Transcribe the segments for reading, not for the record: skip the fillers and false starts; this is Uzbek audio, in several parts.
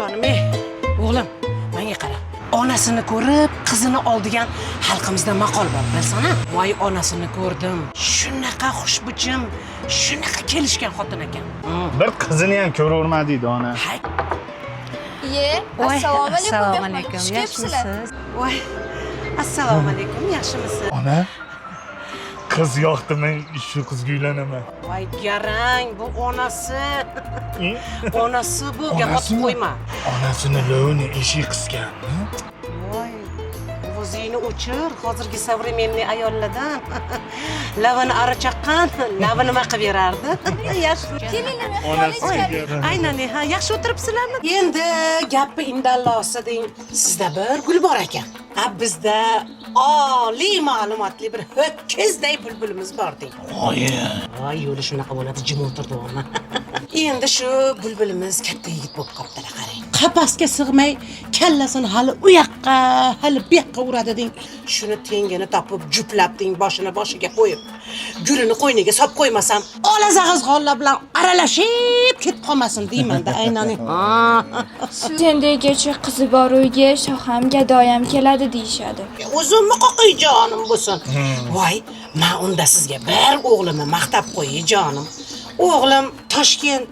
Jonim, ey, o'g'lim, menga qara. Onasini ko'rib, qizini ol degan xalqimizda maqol bor, bilsan-a? Voy, onasini ko'rdim. Shunaqa xushbichim, shunaqa kelishgan xotin ekan. Bir qizini ham ko'raverma deydi ona. Hay. Ye, Voy, assalomu alaykum. Assalomu Mehmon. alaykum. Xush kelibsizlar. Yaxshimisiz? Voy, assalomu alaykum, yaxshimisiz? Ona, qiz yoqdi, men shu qizga uylanaman. Voy, garang, bu onasi. Onasi bu, gap otib Onasimi? qo'yma. Onasini lovini eshik qisganmi? Voy, ovozingni o'chir, hozirgi современный ayollardan. Lavani ari chaqqan, lavi nima qilib berardi? Yaxshi. Kelinglar, mehmon, Onasi ichkari. Aynan, ha, yaxshi o'tiribsizlarmi? Endi gapni indallosi deng. Sizda bir gul bor ekan. Ha, bizda oliy ma'lumotli bir ho'kizday bulbulimiz bor deng. Oyi. Voy, yo'li shunaqa bo'ladi, jim o'tirdi o'g'lim. Endi shu bulbulimiz katta yigit bo'lib qolibdilar, qarang. Qafasga sig'may, kallasini hali u yoqqa, hali bu yoqqa uradi deng. Shuni tengini topib, juplab deng, boshini boshiga qo'yib, gulini qo'yniga solib qo'ymasam, ola zag'izg'onlar bilan aralashib ketib qolmasin deyman-da, aynan. Ha. Sendegacha qizi bor uyga shoh ham, gadoyam keladi deyishadi. O'zimni qoqiy jonim bo'lsin. Voy, men unda sizga bir o'g'limni maqtab qo'yay jonim. O'g'lim Toshkent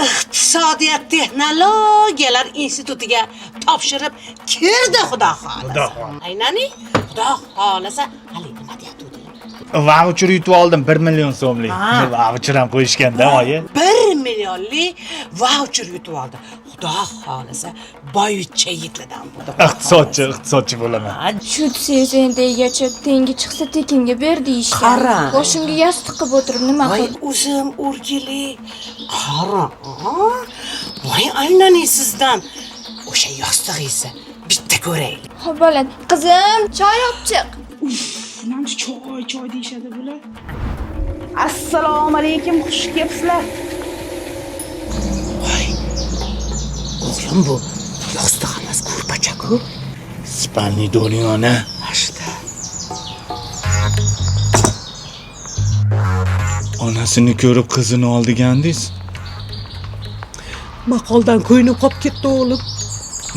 iqtisodiyot texnologiyalar institutiga topshirib kirdi, xudo xohlasa. Xudo xohlasa. Aynani, xudo xohlasa, hali nima deyapti? Voucher yutib oldim 1 million so'mlik. Ha. Voucher ham qo'yishganda oyi. 1 millionlik voucher yutib oldi. Xudo xohlasa, boyvachcha yigitlardan bu. Iqtisodchi, iqtisodchi bo'laman. Shu desangiz endigacha tengi chiqsa tekinga ber deyishgan. Qara. Boshimga yostiq qilib o'tirib nima Voy, qil? o'zim o'rgili. Qara. Voy, aynani sizdan o'sha yostig'ingizni bitta ko'raylik. Xo'p, bo'ladi. Qizim, choy olib chiq. Namchi choy, choy deyishadi bular. Assalomu alaykum, xush kelibsizlar. Voy. O'g'lim, bu yostiq emas, ko'rpacha-ku. Спальный doling ona. Ashta. Onasini ko'rib qizini ol degandingiz. Maqoldan ko'nglim qolib ketdi, o'g'lim.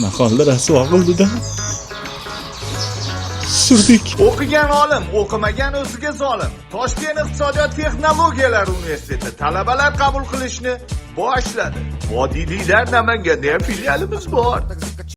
Maqolda rasvo qildi-da. Surdik. O'qigan olim, o'qimagan o'ziga zolim. Toshkent iqtisodiyot texnologiyalari universiteti talabalar qabul qilishni boshladi. Vodiyliklar Namanganda ham filialimiz bor.